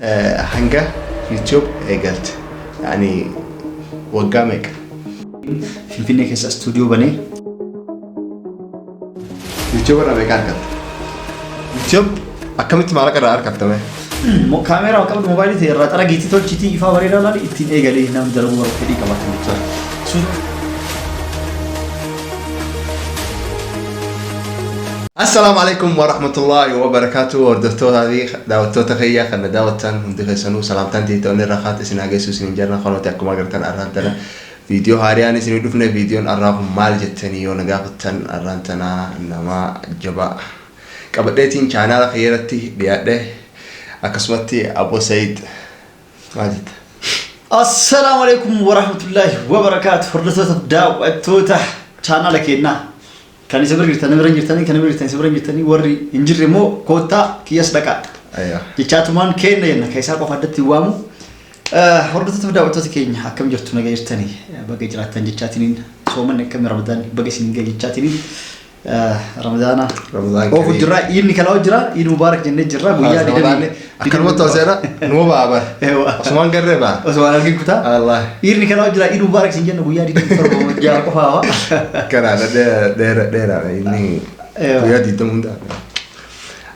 Hanga YouTube eegalte yaani waggaa meeqa? Finfinnee keessa istuudiyoo banee. YouTube irraa meeqa argatta? YouTube akkamitti maallaqa irraa argattame? Kaameeraa qabdu moobaayilii ta'e irraa xaragiitii tolchitii ifaa bareedaa laali ittiin eegalee namni dalaguu barbaadu fedhii qabaatan jechuudha. Assalaamu alaikum warahmatullahi wabarakatuh. Hordoftootaa fi daawwattoota kiyya kan na daawwattan hundi keessanuu salaamtaan tiitoonni irra kaate isin haa geessu isin jenna. Konooti akkuma agartan arraan tana viidiyoo haariyaan isin dhufne. Viidiyoon arraa kun maal jettanii yoo na gaafattan, arraan tana nama jabaa qabadheetiin chaanaala kiyya irratti dhiyaadhe. Akkasumatti Abbo Sayid, maal jetta? Assalaamu alaikum warahmatullahi wabarakaatu. Hordoftoota, daawwattoota chaanaala keenyaa. Kan isa bira jirtan bira jirtanii, kan bira jirtan isa bira jirtanii, warri hin jirre immoo koottaa kiyyas dhaqaa. Jechaatumaan kenna jenna kan isaa qofa addatti hin waamu. Hordoftoota, daawwattoota keenya, akkam jirtu? Nagaa jirtanii? Baga jiraattan jechaatiniin, soomanni akkami, Ramadaan baga isin gahe jechaatiniin, Ramadaana Ramadaan oofu kariim. Jirra, iidni kalaa jira, Iid Mubaarak jennee jirra guyyaa 20. Akkanumatti ol seera numa ba'a bara. Ewa. Osumaan garree ba'a. Osoo waan argin kutaa. Allah. Iidni kalaa jira, Iid Mubaarak isin jenna, guyyaa 27 ja'a qofaa hawa. Kanaadha, dheera dheeraadha inni. Ewa. Guyyaa 20 hundaa.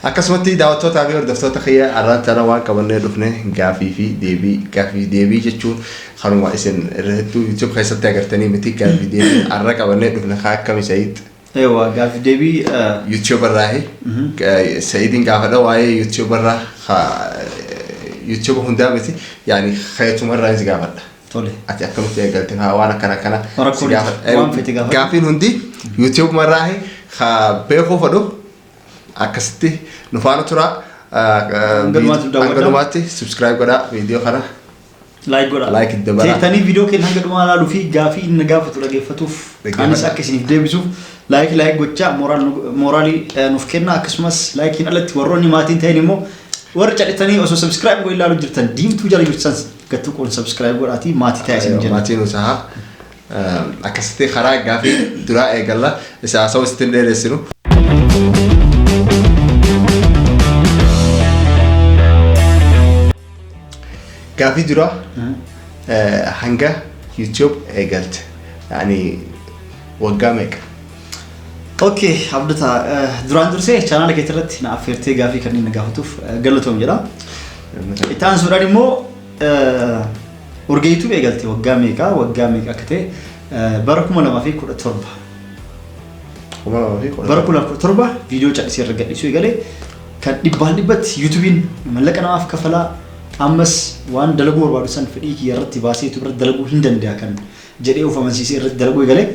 Akkasumatti daawwattootaa fi hordoftoota kiyya, arraan tana waan qabannee dhufne gaafii fi deebii. Gaafii fi deebii jechuun kanuma isin irra hedduu YouTube keessatti agartanii miti. Gaafii fi deebii arra qabannee dhufne haa akkami, Sayid? Ewa, gaafii deebii YouTube irraahi. Sayidiin gaafadha waa'ee YouTube irraa, YouTube hundaa miti, yaani keetuma irraa si gaafadha. Tole. Ati akkamitti eegalte haa waan akkana akkana Rakkoo si gaafadha. waan fete gaafadhu. Gaafiin hundi YouTube irraahi haa beekuu fedhu akkasitti nu faana tura. Hanga dhumaatti nu daawwadhaa. Hanga dhumaatti subscribe godhaa viidiyoo kana. Like godhaa. Like itti dabalaa. Teettanii viidiyoo keenya hanga dhumaa ilaaluu fi gaafii inni gaafatu dhaggeeffatuuf Dhaggeeffadhaa. anis akka isiniif deebisuuf like like gochaa mooraalii nuuf kenna. Akkasumas likeiin alatti warroonni maatiin ta'an immoo warri cadhitanii osoo subscribe godhin ilaaluu jirtan, diimtuu jala jirtan gattuu qoon subscribe godhaatii maatii ta'aa isin jenna. Maatiin usaha akkasitti karaa gaafii duraa eegalla. Isa haasawaa isitti hin dheeressinu. Gaafii duraa, hanga YouTube eegalte yaani waggaa meeqa? Okay, Abdata, duraan dursee chaanaala keetii irratti na affeertee gaafii kanneen na gaafatuuf galatoom jedha. Itti aansuudhaan immoo Urgee YouTube eegalte waggaa meeqa akka ta'e, bara 2017. 2017. Bara 2017 viidiyoo callisee irra gadhiisuu eegalee, kan dhibbaan dhibbatti YouTube'n mallaqa namaaf kafalaa, ammas waan dalaguu barbaadu san fedhii kiyya irratti baasee YouTube irratti dalaguu hin danda'a kan jedhee of amansiisee irratti dalaguu eegalee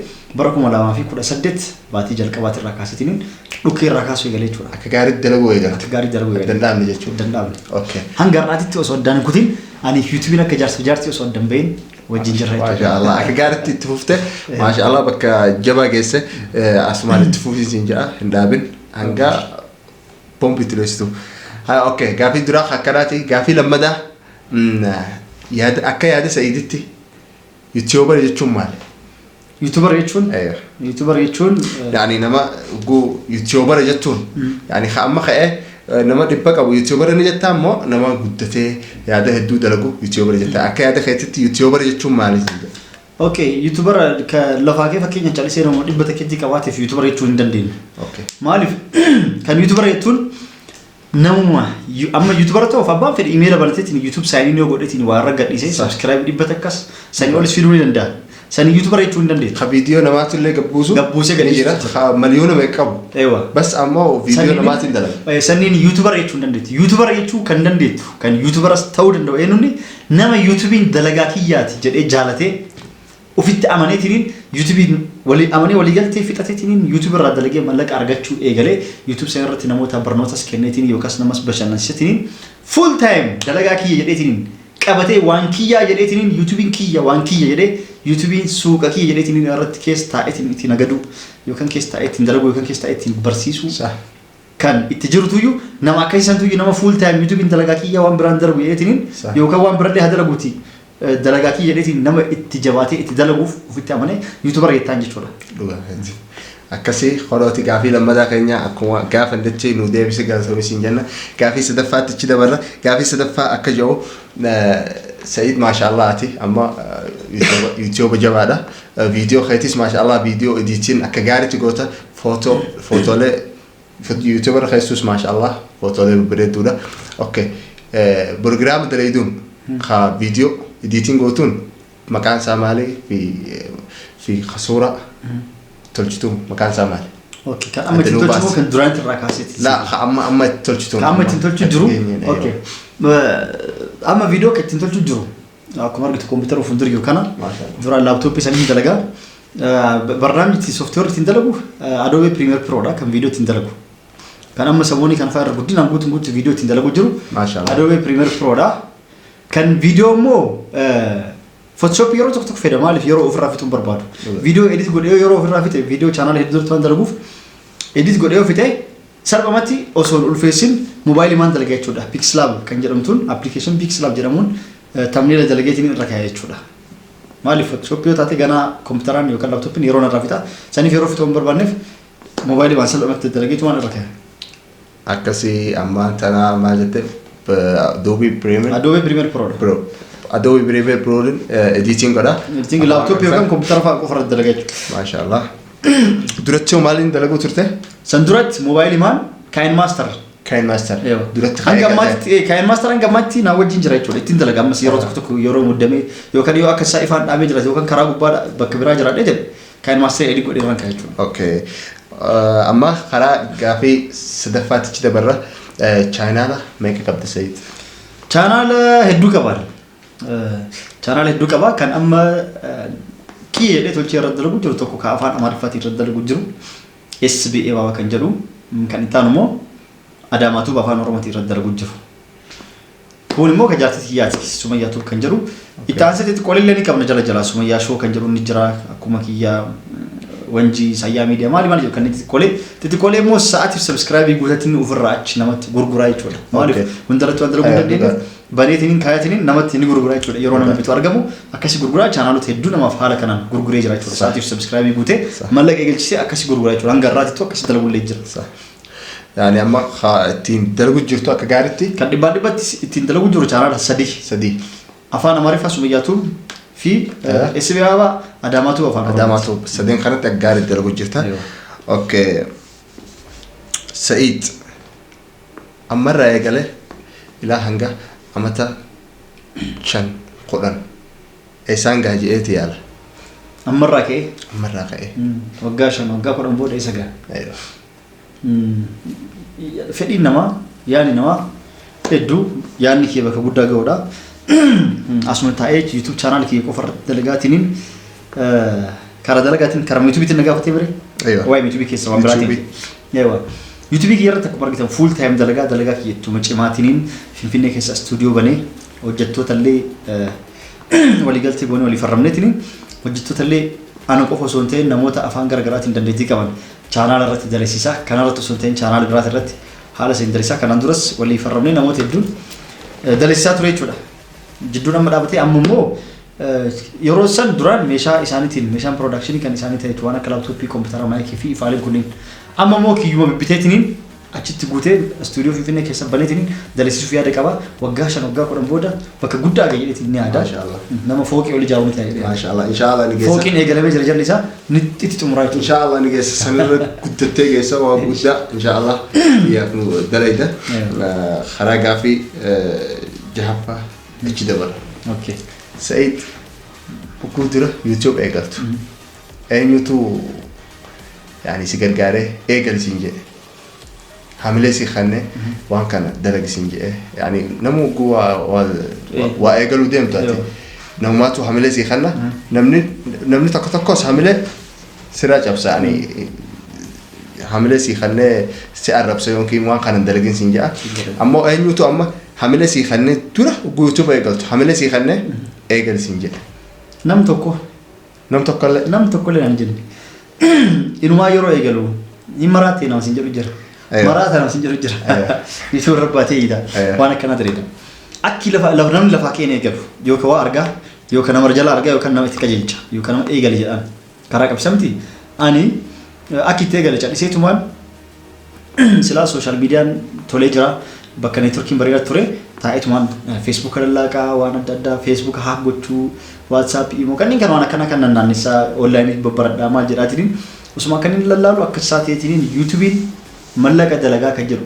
bara 2018 baatii jalqabaati irraa kaasetiin dhukkee irraa kaasuu eegalee jechuudha. Akka gaariitti dalaguu eegalte. Akka gaarii dalaguu eegalee. Danda'amne jechuudha. Danda'amne. Okay. Hanga har'aatitti osoo addaan hin kutin ani YouTube'n akka jaarsa jaartii osoo addaan bahin wajjin jirra jechuudha. Maasha Allah, akka gaariitti itti fufte. Maasha Allah, bakka jabaa geesse. Asumaan itti fufiisiin jedha, hin dhaabin hanga bombi itti dhoositu. Haa, okay, gaafii duraa akkanaati. Gaafii lammadaa, yaada akka yaada Sa'iiditti YouTuber jechuun maali? YouTuber jechuun YouTuber jechuun Yaani nama guu YouTuber jechuun, yaani ka amma ka'ee nama dhibba qabu YouTuber ni jettaa immoo nama guddatee yaada hedduu dalagu YouTuber jettaa? Akka yaada keetitti YouTuber jechuun maali? Okay, YouTuber ka lafaa kee fakkeenya callisee nama 100tti qabaateef YouTuber jechuu hin dandeenyu. Maaliif? Kan YouTuber jechuun namuma amma YouTuber ta'uuf abbaan fedhe imeela banateetiin YouTube sign in yoo godheetiin waa irra gadhiisee subscribe 100s sanii olis fiduu ni danda'a. Sanii YouTuber jechuu hin dandeettu. Ka viidiyoo namaatu illee gabbuusu. Gabbuusee ni jira. gadhiisu. Ka miliyoona meeqa qabu. Ewa. Bas ammoo viidiyoo namaatiin dalaga. Sanniin YouTuber jechuu hin dandeettu. YouTuber jechuu kan dandeettu, kan YouTuberas ta'uu danda'u eenyuun, nama YouTubein dalagaa kiyyaati jedhee jaalatee ofitti amaneetiniin YouTubein walii amanee walii galtee fixateetiniin YouTube irraa dalagee mallaqa argachuu eegalee, YouTube sana irratti namoota barnootas kenneetiin yookaas namas bashannansiiseetiniin full time dalagaa kiyya jedheetiniin qabatee, waan kiyyaa jedheetiniin, YouTubein kiyya, waan kiyya jedhee, YouTubein suuqa kiyya jedheetiniin irratti keessa taa'eetiin ittiin nagaduu yookaan keessa taa'ee ittiin dalaguu yookaan keessa taa'ee ittiin barsiisuu kan itti jirutuyyuu, nama akkasii santuyyuu nama full time YouTubein dalagaa kiyya, waan biraan dalagu jedheetiniin yookaan waan birallee haa dalaguuti dalagaa kiyya jedheetiin nama itti jabaatee itti dalaguuf ofitti amanee YouTuber jettaan jechuudha. Dhugaa keeti. Akkasii horooti gaafii lammataa keenya akkuma gaafa dachee nu deebise galatoomii siin jenna. Gaafii sadaffaatti achi dabarra. Gaafii sadaffaa akka jiru, Sa'iid, maashaallah, ati amma YouTube jabaadha. Viidiyoo keetis, maashaallah, viidiyoo editing akka gaariitti goota. Footoolee YouTube irra keessus, maashaallah, footoolee babbareedduudha. Okay. Program daleeyduun ka viidiyoo editing gootuun maqaan isaa maali fi suura tolchituu maqaan isaa maali? Okay, kan amma ittiin tolchu moo kan duraan irraa kaaseeti? La, ka amma itti tolchituun. Kan amma ittiin tolchu jiru? Okay. Amma viidiyoo kan ittiin tolchu jiru akkuma argitu kompiitara fuuldura jiru kana duraan laaptooppii sanii dalagaa. Barnaamijni ittiin software ittiin dalagu Adobe Premiere Pro dha kan viidiyoo ittiin dalagu. Kan amma samoonii kan fa'aa irra guddinaan guutuun guutuu viidiyoo ittiin dalagu jiru Adobe Premiere Pro dha. Kan viidiyoo immoo Photoshop yeroo tokko tokko fedha, maaliif yeroo ofirraa fixuun barbaadu. Viidiyoo edit godhee yeroo ofirraa fixe, viidiyoo chaanaala hedduu irratti waan dalaguuf edit godhee yoo fixe salphumatti osoo hin ulfeessin moobaayilii maan dalaga jechuudha. PixelLab kan jedhamtuun, application PixelLab jedhamuun thumbnail dalageetiin irra kaaya jechuudha. Maaliif Photoshop yoo taate ganaa kompiitaraan yookaan laaptooppiin yeroo narraa fixa. Saniif yeroo fixuu hin barbaanneef moobaayilii waan salphumatti dalageetu waan irra kaaya. Akkasii ammaan tana maal jette, Adobe Premiere? Adobe Premiere Pro dha. Pro. Adobe Premiere Pro editing godha. Editing laaptooppii yookaan kompiitara fa'aa qofa irratti dalaga jechuudha. Maashaallah. Duratti hoo maaliin dalaguu turte? San duratti moobaayilii maan KineMaster. KineMaster. Duratti hanga ammaatti KineMaster hanga ammaatti naa wajjin jira jechuudha. Ittiin dalaga ammas yeroo tokko tokko yeroo muddamee yookaan yoo akka isaa ifaan dhaabee jiraate yookaan karaa gubbaa bakka biraa jiraadhee jedhe KineMaster edit godhee irraan ka'a jechuudha. Okay. Amma karaa gaafii sadaffaatti achi dabarra. Chaanaala meeqa qabda, Sayid? Chaanaala hedduu qaba. Chaanaala hedduu qaba. Kan amma kii jedhee tolchee irratti dalagu jiru tokko kan afaan Amaariffaatiin irratti dalagu jiru SBA Baaba kan jedhu, kan itti aanu immoo Adaamaa Tube afaan Oromootiin irratti dalagu jiru. Kun immoo kan jaartii kiyyaati, Sumayyaa Tube kan jedhu. Itti aansee xixiqqoolee illee ni qabna jala jala, Sumayyaa Show kan jedhu ni jira, akkuma kiyyaa Wanjii Sayyaa Miidiyaa maali maali jedhu kanneen xixiqqoolee. Xixiqqoolee immoo sa'aatiif subscribe guutatanii ofirraa achi namatti gurguraa jechuudha. Maaliif hundarratti waan dalaguu hin dandeenyeef baneetiniin kaayatiniin namatti ni gurguraa jechuudha. Yeroo namni bitu argamu akkasi gurguraa, chaanaalota hedduu namaaf haala kanaan gurguree jira jechuudha. Sa'aatiif subscribe guutee mallaqa eegalchisee akkasi gurguraa jechuudha. Hanga har'aatittuu akkasi dalagullee jira. Yaani amma ittiin dalagu jirtu akka gaariitti? Kan dhibbaan dhibbatti ittiin dalagu jiru chaanaala sadii. Sadii. Afaan Amaariffaa Sumayyaa Tube fi SB Baabaa, Adaamaa Tube afaan Oromoo. Adaamaa Tube sadeen kanatti akka gaariitti dalagu jirta. Okay. Sa'iid, ammarraa eegalee ilaa hanga amata 5 10 eessaan gaha je'eeti yaala? Ammarraa ka'ee? Ammarraa ka'ee. Waggaa 5, waggaa 10 booda eessa gaha? Fedhiin namaa, yaadni namaa hedduu, yaadni kee bakka guddaa ga'uudha. Asuma taa'ee YouTube channel kiyya qofa irratti dalagaatiniin, karaa dalagaatiin karaa YouTubeetiin na gaafatee bire. Waa'ee YouTube keessa waan biraatiin. Eewa. YouTube kiyya irratti akkuma argitan full time dalagaa kiyya ittuma cimaatiniin Finfinnee keessa stuudiyoo banee hojjettoota illee waliigaltee goonee walii farramneetiniin hojjettoota illee ana qofa osoo hin ta'in namoota afaan garaagaraatiin dandeettii qaban chaanaala irratti dalasiisaa, kanarratti osoo hin ta'in chaanaala biraati irratti haala seen dalasiisaa, kanaan duras walii farramnee namoota hedduun dalasiisaa ture jechuudha. Jidduun amma dhaabatee, amma immoo yeroo san duraan meeshaa isaaniitiin, meeshaan production kan isaanii ta'e waan akka laaptooppii, kompiitara, maayikii fi ifaaleen kunneen, amma immoo kiyyuma bibbiteetiniin achitti guutee istuudiyoo Finfinnee keessa baneetiin dalasiisuuf yaada qaba. Waggaa 5, waggaa 10 booda bakka guddaa gahe jedheetiin ni yaada. Maashaallah. Nama fooqii ol ijaaru ni ta'a jedhee. Maashaallah. Inshaallah ni geessa. Fooqiin eegalamee jira, jalli isaa ni itti xumuraa jechuudha. Inshaallah ni geessa, sanirra guddattee geessa, waa guddaa inshaallah biyyaaf nu dalayda. Karaa gaafii jahaffaa achi dabala. Okay. Sa'iid, hogguu dura YouTube eegaltu eenyutu yaani si gargaaree eegali siin jedhe, hamilee si kanne, waan kana dalagi siin jedhe? Yaani nama hogguu waa eegaluu deemtu ati namumaatu hamilee si kanna. Namni tokko tokkos hamilee sirraa cabsa, yaani hamilee si kannee si arrabsa yookiin waan kana hin dalagin siin jedha. Ammoo eenyutu amma hamilee si kannee dura hogguu YouTube eegaltu hamilee si kannee eegali siin jedhe? Nam tokko. Nam tokkollee? Nam tokkollee naan jenne. Inumaa yeroo eegalu hin maraatte nama siin jedhu jira. Maraata nama siin jedhu jira. YouTube irra baatee hiita. Waan akkanaa ta'edha. Akki lafa namni lafaa ka'een eegalu yookaan waa argaa yookaan nama jala argaa yookaan nama itti qajeelcha yookaan nama eegali jedhaan karaa qabsamti. Ani Akka itti eegale calliseetumaan silaa social mediaan tolee jira, bakka networkiin bareedaa ture taa'eetumaan Facebook lallaaqaa, waan adda addaa Facebook hack gochuu, WhatsApp, imo, kanneen kan waan akkana kan naannessaa onlineii babbaradhaa maal jedhaatiin osuma kanneen lallaalu akka isaa ta'eetiin YouTubeiin mallaqa dalagaa kan jedhu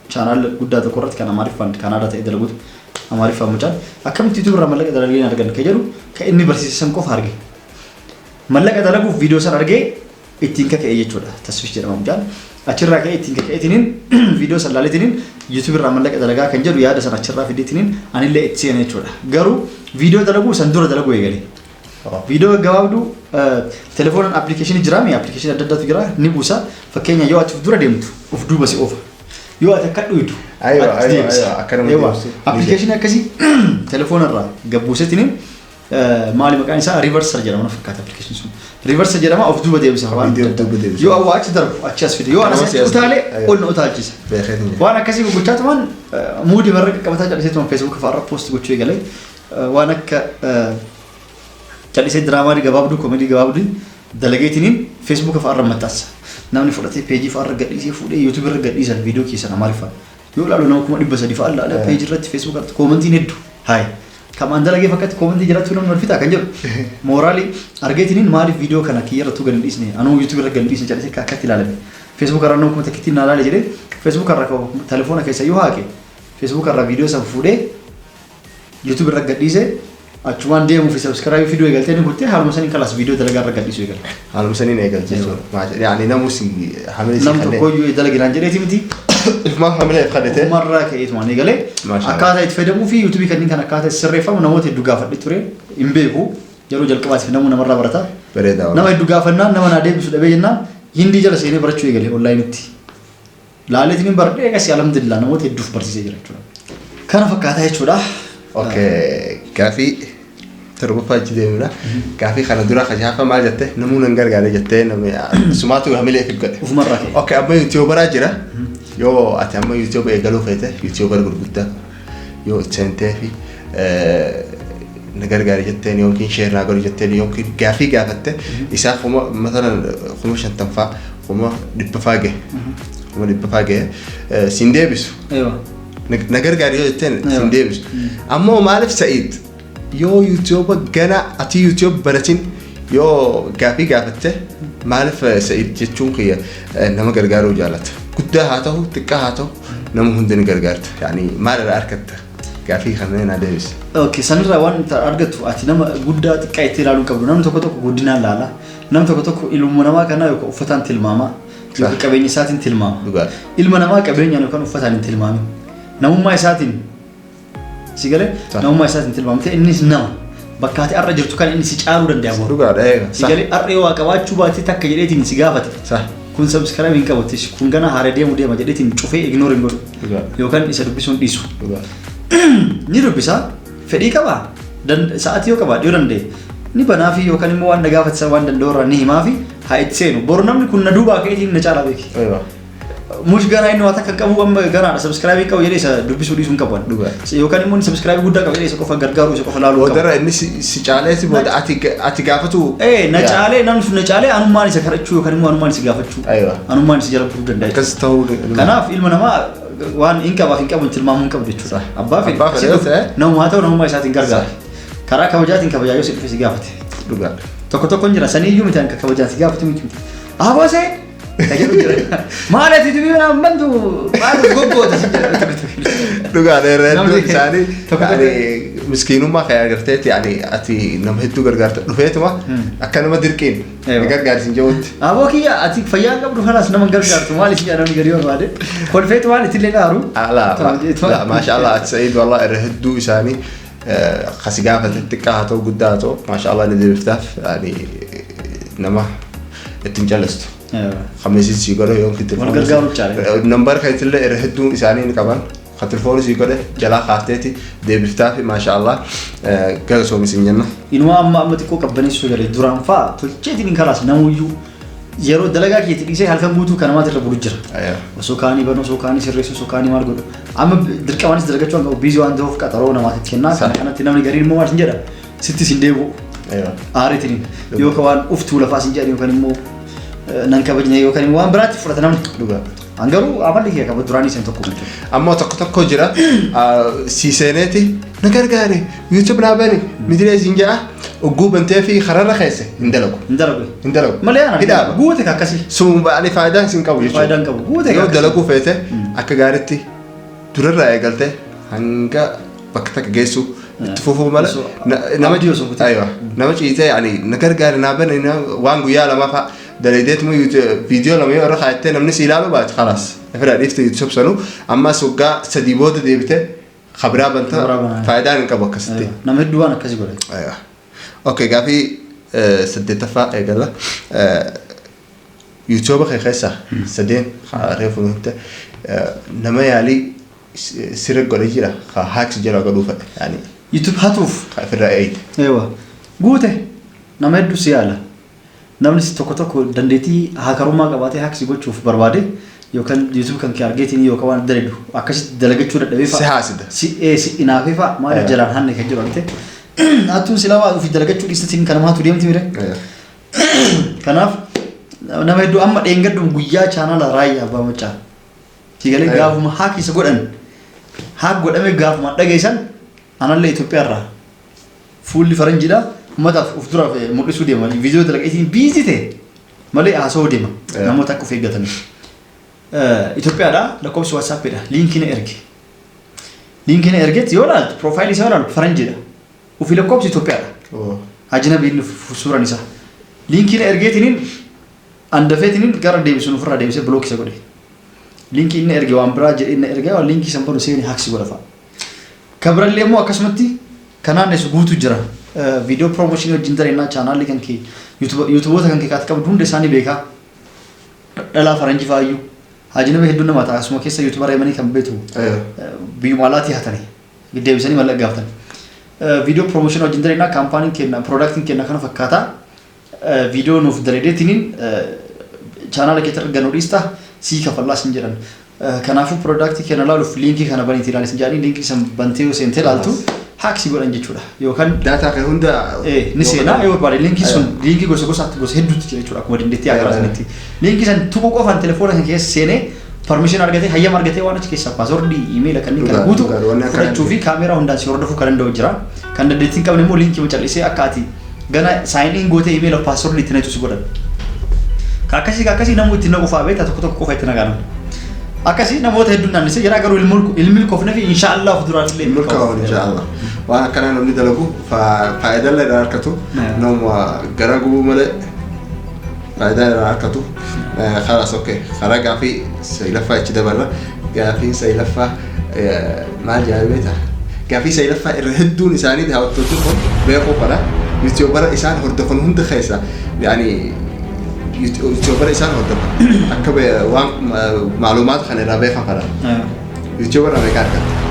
channel guddaa tokko irratti kan Amaariffaan Kanaadaa ta'e dalaguutu Amaariffaan mucaan akkamitti YouTube irraa mallaqa dalagee argan kan jedhu kan inni barsiisan qofa arge. Mallaqa dalaguuf viidiyoo san argee ittiin kaka'e jechuudha. Tasfish jedhama mucaan. Achirraa ka'ee ittiin kaka'eetiniin viidiyoo san laaleetiniin YouTube irraa mallaqa dalagaa kan jedhu yaada san achirraa fideetiniin anillee itti seene jechuudha. Garuu viidiyoo dalaguu san dura dalaguu eegale. Viidiyoo gabaabduu telefoonaan applicationii jira mi, applicationii adda addaatu jira, ni buusa. Fakkeenya yoo ati of dura deemtu of duuba si oofa. Yoo ati akka dhuydu achi deebisa. Akka nama deebisu. Applicationii akkasii telefoona irraa gabbuuseetiniin, maali maqaan isaa, reverser jedhama na fakkaata applicationii sun. Reverser jedhama, of duuba deebisa waan Viidiyoo adda addaa. duuba deebisa. Yoo awwaa achi darbu achi as fide, yoo Nama anas si as utaalee ol na utaalchisa. Beekeetiin jira. Waan akkasii gochaa tuman muudii marra qaqqabataa calliseetuma Facebook fa'aa irra post gochuu eegalee waan akka callisee diraamaa gabaabduu, comedy gabaabduu dalageetiniin Facebook fa'aa irra maxxansa. Namni fudhatee pageii fa'aa irra gadhiisee fuudhee YouTube irra gadhiisan viidiyoo keessan Amaariffaan. Yoo ilaalu nama 300,000 fa'aa ilaala pageii irratti, Facebook irratti commentiin hedduu. Hayi. Kamaan dalagee fakkaatti commentii jiraachuu namni wal fixaa kan jedhu. Moralii argeetiniin maaliif viidiyoo kana kiyya irrattuu gad hin dhiisne, anuu YouTube irra gad hin dhiisne callisee akkatti ilaalame. Facebook irra nama 1000 naa ilaale jedhee Facebook irra telefoona keessa yoo haaqe Facebook irra viidiyoo san fuudhee YouTube irra gadhiise, achumaan deemuu fi subscribe fiduu eegaltee ni kuttee haaluma saniin kalaas viidiyoo dalagaa irra gadhiisuu eegale. Haaluma saniin eegalte jechuudha. Yaani namus hamilee si Nam kanneen. tokko iyyuu dalaginaan jedheeti miti. Ifumaa hamilee kadhatee. Umarraa ka'eetumaan eegalee Maasha Allah. akkaataa itti fayyadamuu fi YouTubeii kanneen kan akkaataa itti sirreeffamu namoota hedduu gaafadhe ture, hin beeku, yeroo jalqabaatiif namuu namarraa barata. Bareedaa. Nama hedduu gaafannaan nama naa deebisu dhabee jennaan Hindii jala seenee barachuu eegale onlineitti. Laaleetiin hin baradhee eegas alhamdulillah namoota hedduuf barsiisee jira jechuudha. Kana fakkaataa jechuudha. Okay, gaafii torbaffaa achi deemna. Gaafii kana dura kajaafa maal jette, namuu nan gargaare jettee, namni sumaatu hamilee fi godhe. Ufumarraa ka'e. Okay, amma YouTuberaa jira. Yoo ati amma YouTube eegaluu feete, YouTuber gurguddaa yoo itti seentee fi na gargaari jetteen yookiin share naa godhi jetteen yookiin gaafii gaafatte isaa kuma masalan 50,000 faa, 100,000 faa gahe, 100,000 faa gahe siin deebisu. Na gargaari yoo jetteen siin deebisu. Ammoo maaliif Sa'iid yoo YouTube gana ati YouTube baratin yoo gaafii gaafatte, maaliif Sa'iid jechuun kiyya nama gargaaruu jaalata. Guddaa haa ta'u, xiqqaa haa ta'u, nama hundi ni gargaarta. Yaani maal irraa argatta? Gaafii kanneen naa deebisi. Okay, sanirraa waan argattu ati nama guddaa xiqqaa itti ilaaluu qabdu. Namni tokko tokko guddinaan laala. Namni tokko tokko ilma namaa kanaa yookaan uffataan tilmaama. Yookaan qabeenya isaatiin tilmaama. Ilma namaa qabeenyaan yookaan uffataan hin tilmaamin. Namummaa isaatiin si galee, namummaa isaatiin tilmaamte innis nama. Bakka ati har'a jirtu kan inni si caaluu danda'a boru. Si galee, har'a yoo waa qabaachuu baate takka jedheetiin si gaafate. Kun subscribe hin qabu, kun gana haara deemu deema jedheetiin cufee ignore hin godhu. Yookaan isa dubbisuun dhiisu. Ni dubbisa, fedhii qabaa, sa'aatii yoo qabaadhe, yoo danda'e ni banaafi, yookaan immoo waan na gaafate waan danda'u irraa ni himaafi haa itti seenu. Boru namni kun na duubaa ka'eetiin na caalaa beeki. Mush ganaa inni waa takka hin qabu, amma ganaadha, subscribe hin qabu jedhee isa dubbisuu dhiisuu hin qabu. Yookaan immoo inni subscribe guddaa qaba jedhee isa qofa gargaaruu, isa qofa laaluu hin qabu. Boodara inni si caalee si booda ati gaafatu. Ee, na caalee, namni sun na caalee anummaan isa kadhachuu yookaan immoo anummaan isa gaafachuu, anummaan isa jala buluu danda'a. Akkas ta'uu. Kanaaf ilma namaa waan hin qabaaf hin qabu tilmaamuu hin qabu jechuudha. Abbaa fedhe Abbaa fedhe yoo ta'e. Namummaa haa ta'u, namummaa isaatiin gargaara. Karaa kabajaatiin kabajaa yoo si dhufe si gaafate. Tokko tokko hin jira saniiyyuu miti, akka kabajaan si gaafatu miti. Aboo see ka jedhu jira. Maal ati dubbii manaan bantu, maal goggoota si jedha tokko tokko. Dhugaadha, irra hedduun isaanii tokko tokko. Yaani miskiinummaa kan agarteetti, yaani ati nama hedduu gargaarta dhufeetuma akka nama dirqiin na gargaarsin jedhutti. Aboo kiyya, ati fayyaa hin qabdu, kanaas nama hin gargaartu, maal isin jedha namni gadi barbaade. Kolfeetu waan ittillee dhaaru. Ala la maasha Allah, ati Sa'iid wallah irra hedduu isaanii kasi gaafate xiqqaa haa ta'u guddaa haa ta'u, maasha Allah, ni deebiftaaf, yaani nama ittiin callistu. Kamiisin sii godhe yookiin Wal gargaaruu caala. Nambar keetillee irra hedduun isaanii ni qaban. Ka telefoonii sii godhe jalaa kaafteeti deebiftaafi, maasha Allah, galatoomi sin jenna. Inuma amma amma xiqqoo qabbaneessuu galee, duraan faa tolcheetiin hin kalaas namuyyuu yeroo dalagaa keetti dhiisee halkan guutuu kan namaatti irra bulu jira. Osoo kaanii banuu, osoo kaanii sirreessuu, osoo kaanii maal godhu. Amma dirqamaanis dalagachuu waan qabu busy waan ta'uuf qaxaroo namaatti kennaa. Kana kanatti namni gariin immoo maal sin jedha, sitti sin deebi'u. Aariitiin yookaan waan uftuu lafaa sin jedhan yookaan immoo Nan kabajne yookaan immoo waan biraatti fudhata namni. Dhugaa. An garuu amalli kiyya qaba duraanii isin tokko jechuudha. Ammoo tokko tokko jira si seeneeti na gargaare, YouTube naa bani midiree siin jedha, ogguu bantee fi kararra keesse hin dalagu. Hin dalagu. Hin dalagu. Malee ana Hidhaaba. guute ka akkasii. Sun ba'anii faayidaa hin qabu jechuudha. Faayidaa hin qabu. Guute Yoo akkasii. dalaguu feete akka gaariitti durarraa eegalte hanga bakka takka geessu itti fufuu mala nama abdii osoo hin kutin. Aywa, nama ciisee ani na gargaare naa bane waan guyyaa 2 fa'a daladeetuma viidiyoo 2 yoo irra kaayattee namni si ilaaluu baate, khalaas ofirraa dhiifte. YouTube sanuu ammas waggaa 3 booda deebite kabiraa banta. Kabiraa banaa. Faayidaan hin qabu akkasitti. Nama hedduu waan akkasii godhe. Aywa. Okay, gaafii saddeettaffaa eegala. YouTube kee keessa sadeen reefu nutti nama yaalii sirra godhee jira ka hack jira godhuu fedhe yaani YouTube hatuuf. Ka ofirraa eeyite. Eewa. Guute nama hedduu si yaala. Namni si tokko tokko dandeettii hackerummaa qabaatee hack si gochuuf barbaade yookaan YouTube kan kee argeetiin yookaan waan dalagdu akkasitti dalagachuu dadhabee Si haasida. Si inaafee fa'a maaliif jalaan hanne kan jiru argite. Hattuun silaa waa ofii dalagachuu dhiistatiin kan namaatu deemti mire. Kanaaf nama hedduu amma dheengadduma guyyaa chaanala Raayyaa Abbaa Macaa. Sigalee gaafuma hack isa godhan, hack godhame gaafuma dhageessan, anallee Itoophiyaa irraa fuulli faranjiidha uummataaf of duraaf mul'isuu deema, viidiyoo dalagatiin busy ta'e malee haasa'uu deema namoota akka of eeggataniif. Itoophiyaadha, lakkoofsi WhatsAppiidha, liinkii na erge. Liinkii na ergetti yoo ilaaltu, profile isaa yoo ilaaltu faranjiidha. Ofii lakkoofsi Itoophiyaadha. Ajnabiin suuraan isaa. Liinkii na ergeetiniin andafeetiniin gara deebisuun ofirraa deebisee block isa godhe. Liinkii inni erge waan biraa jedhee inni erge, waan liinkii san banu seeni hack si godha fa'a. Kabirallee immoo akkasumatti kanaan eessu guutuu jira. Viidiyoo promotion wajjin dalagnaa, chaanaalli kan kee YouTubeoota kan kee kaati qabdu hunda isaanii beekaa. Dhalaa faranjii fa'aayyuu. Haajinaba hedduun nama ta'a asuma keessa YouTubera himanii kan beektu biyyuma alaatii hatanii deebisanii mallaqa gaafatan. Viidiyoo promotion wajjin dalagnaa, kaampaaniin kenna, productiin kenna kana fakkaata. Viidiyoo nuuf daladeetiniin chaanaala keetti argannu dhiista sii kafallaa sin jedhan. Kanaafuu productii keenya ilaaluuf liinkii kana baniitii ilaali sin jedhanii, liinkii san bantee yoo seentee ilaaltu hack si godhan jechuudha. Yookaan Data kee hunda ni seenaa yoo barbaade. Liinkii sun liinkii gosa gosaatti, gosa hedduutti jira jechuudha akkuma dandeettii hackeraa sanitti. Liinkii san tuquu qofaan telefoona kan keessa seenee permission argatee, hayyama argatee, waan achi keessaa passwordii, iimeela kanneen kana guutu Dhugaa, wanni akkanaa fudhachuu fi kaameeraa hundaan si hordofuu kan danda'u jira. Kan dandeettii hin qabne immoo liinkii macallisee akka ati gana sign in gootee iimeela passwordii itti naqxu si godhan. Ka akkasii ka akkasii namuu itti naqu fa'aa beektaa, tokko tokko qofa itti naqaa namni. Akkasii namoota hedduun naannisee jira, garuu ilmi milkoofne fi inshaallah of duraan illee Milkaa'uun inshaallah. Waan akkanaa namni dalagu faayidaa illee irraa argatu. Nama gara gubuu malee faayidaa irraa argatu. Khalaas, okay. Karaa gaafii saglaffaa ichi dabarra. Gaafiin saglaffaa maal jedhama beektaa? Gaafii saglaffaa irra hedduun isaanii daawwattoonni kun beekuu fedha. YouTubera isaan hordofan hunda keessa yaani YouTubera isaan hordofan akka waan maalumaata kana irraa beekan fedha. YouTubera meeqa argatta?